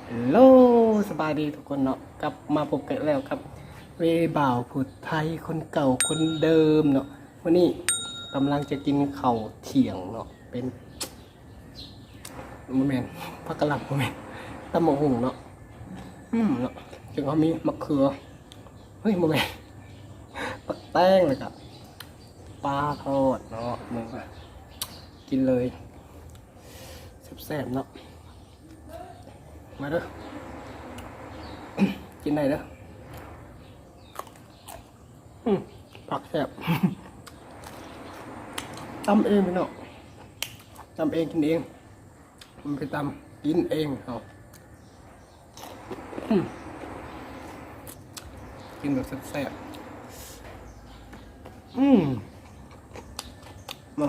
ເຮລໂລ ສະບາຍດີທຸກຄົນເນາະ ກັບມາພົບກັນອີກແລ້ວກັບເວບ່າວຜູ້ໄທຄົນເກົ່າຄົນເດີມເນາະ. ມື້ນີ້ກຳລັງຈະກິນເຂົ້າທ່ຽງເນາະ ເປັນ ບໍ່ແມ່ນ ຜັກກະຫຼໍ່າ ບໍ່ແມ່ນ ຕຳບັກຫຸ່ງເນາະ ອືມ ເນາະ ຈຶ່ງເຮົາມີໝາກເຂືອ ເຮີ້ຍ ບໍ່ແມ່ນ ບັກແຕງ ແລ້ວກະປາທອດເນາະ ມື້ນີ້ກິນເລີຍ ແຊບໆເນາະ ມາເດີ ກິນໄດ້ເດີ. ອືມ ຜັກແຊບ ຕຳເອງພີ່ນ້ອງ ຕຳເອງກິນເອງ ມັນໄປຕຳກິນເອງເຮົາ ອືມ ກິນແບບແຊບໆ ອືມ ມາ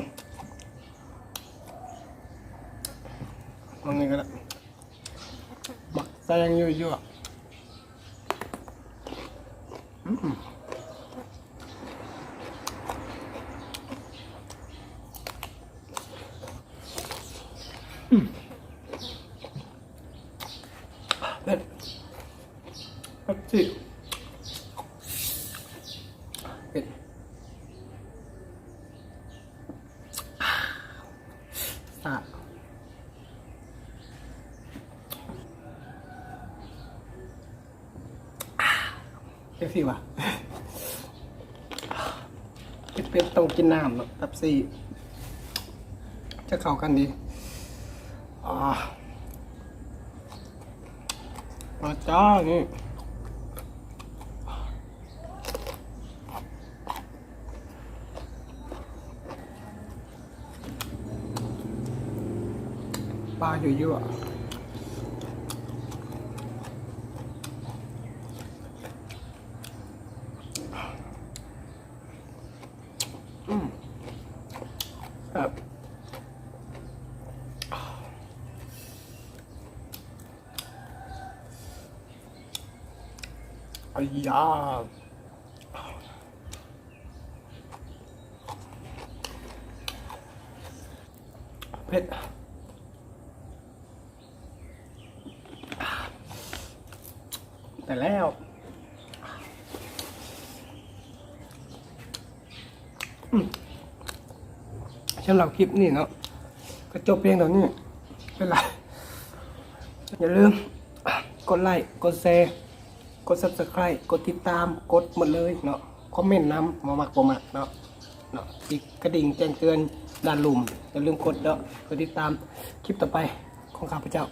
ມານີ້ກໍໄດ້ ໝາກແຕງຍົວໆ ອືມ ອືມ ເຜັດ ເປັບຊີ ເຜັດ ຊາດ ຈັ່ງຊີ້ຫວາ ກິນເຜັດຕ້ອງກິນນ້ຳເນາະ ເປັບຊີ ຈະເຂົ້າກັນດີ ອາ ມາຈ້າ ນີ້ ປາຍົວໆ ອືມ ແຊບ ອາຢາ ເຜັດ ແຕ່ແລ້ວ ອືມ ສຳລັບຄລິບນີ້ເນາະ ກໍຈົບພຽງເທົ່ານີ້ ເວລາ ຢ່າລືມກົດໄລ ກົດແຊ ກົດ Subscribe ກົດຕິດຕາມ ກົດໝົດເລີຍເນາະ ຄອມເມັນນຳ ບໍ່ມັກບໍ່ມັກເນາະ ເນາະ ກະດິ່ງແຈ້ງເຕືອນດ້ານລຸ່ມ ຢ່າລືມກົດເນາະ ເພື່ອຕິດຕາມຄລິບຕໍ່ໄປຂອງຂ້າພະເຈົ້າ.